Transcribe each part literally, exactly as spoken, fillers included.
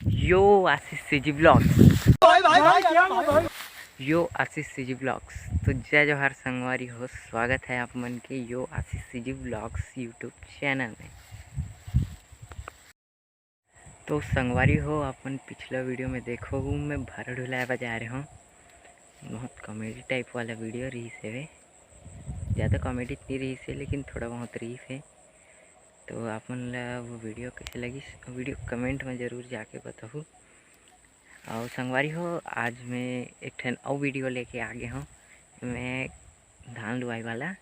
यो आशीष CG blogs. भाई, भाई, भाई, क्या भाई? यो आशीष सीजी ब्लॉग्स। तो जय जोहार संगवारी हो, स्वागत है आप मन के यो आशीष सीजी ब्लॉग्स YouTube चैनल में। तो संगवारी हो, अपन पिछला वीडियो में देखो, मैं भारा ढुलाए बर जा रहे हो, बहुत कॉमेडी टाइप वाला वीडियो रहिस हेवे। ज़्यादा कॉमेडी नहीं रहिस हे, लेकिन थोड़ा बहुत रहिस हे। तो आप मन ला वो वीडियो कैसे लगिस, वीडियो कमेंट में ज़रूर जाके बताहू। और संगवारी हो, आज मैं एक ठन अउ वीडियो लेके आ गए हूँ। मैं धान लुआई वाला, अ,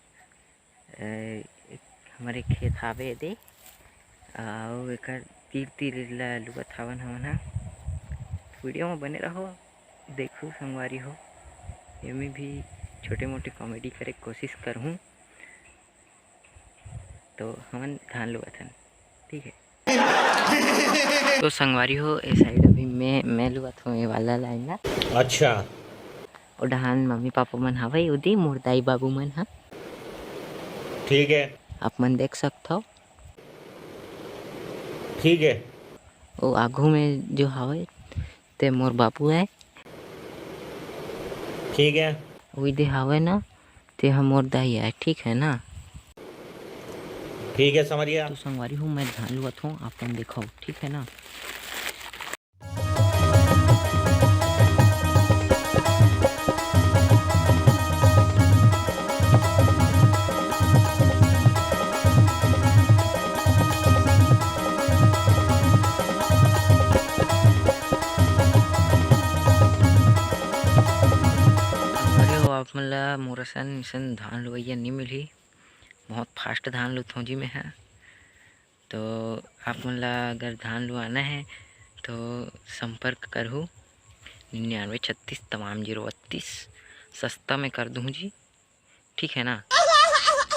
एक हमारे खेत हावे दे, अउ एकर तीर तीर ला लुआत हावन हमन हा। वीडियो में बने रहो, देखू संगवारी हो, एमे भी छोटे मोटे कॉमेडी करे के कोशिश करहूँ। तो हमन धान लुआथन, ठीक है। तो संगवारी हो, ए साइड अभी मैं, मैं लुआत हूँ ये वाला लाइन ला। अच्छा। ओ डहान मम्मी पापा मन हवय, उदी मोर दाई बाबू मन ह। ठीक है। आप मन देख सकथव। ठीक है। ओ आगू में जो हवय, ते मोर बाबू है। ठीक है। उई दे हवय ना, ते ह मोर दाई आय, ठीक है ना? ठीक है, समझ गया। तो संगवारी हो, मैं धान लुआत हूँ, आप मन देखो, ठीक है ना? अरे हो, आप मन ला मोर असन मिसन धान लुवइया नइ मिलही, बहुत फास्ट धान लुथों जी मैं ह। तो आप मन ला अगर धान लुआना है तो संपर्क करहू निन्यानवे छत्तीस तमाम जीरो बत्तीस, सस्ता में कर दूँ जी, ठीक है ना?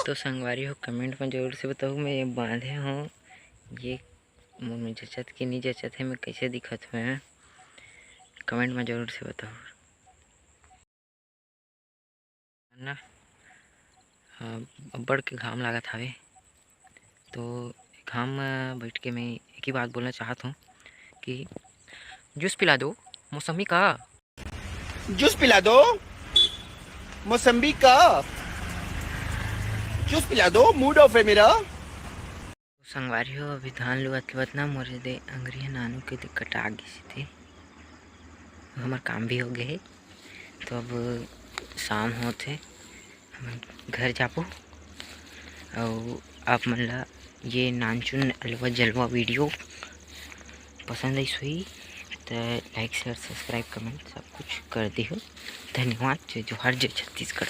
तो संगवारी हो, कमेंट में जरूर से बताहू, मैं ये बांधे हूँ, ये मोर में जचत कि नहीं जचत है, मैं कैसे दिखत हूँ, कमेंट में जरूर से बताहू। ना, हाँ, अब्बड़ के घाम लागत हावे, तो घाम में बैठ के मैं एक ही बात बोलना चाहत हूँ कि जूस पिला दो, मौसमी का। जूस पिला दो, मौसम्बी का। जूस पिला दो, मूड ऑफ है मेरा। संगवारी हो, अभी धान लुवत लुवत ना मोर दे अंगरी ह नानू के दे कटा गिस थे। हमर काम भी हो गए हे, तो अब शाम होत हे, हमन घर जाबो। अउ आप मन ला ये नानचुन अलवा जलवा वीडियो पसंद आइस होही, त लाइक, शेयर, सब्सक्राइब, कमेंट सब कुछ कर दिहो। धन्यवाद। जय जोहार, जय छत्तीसगढ़।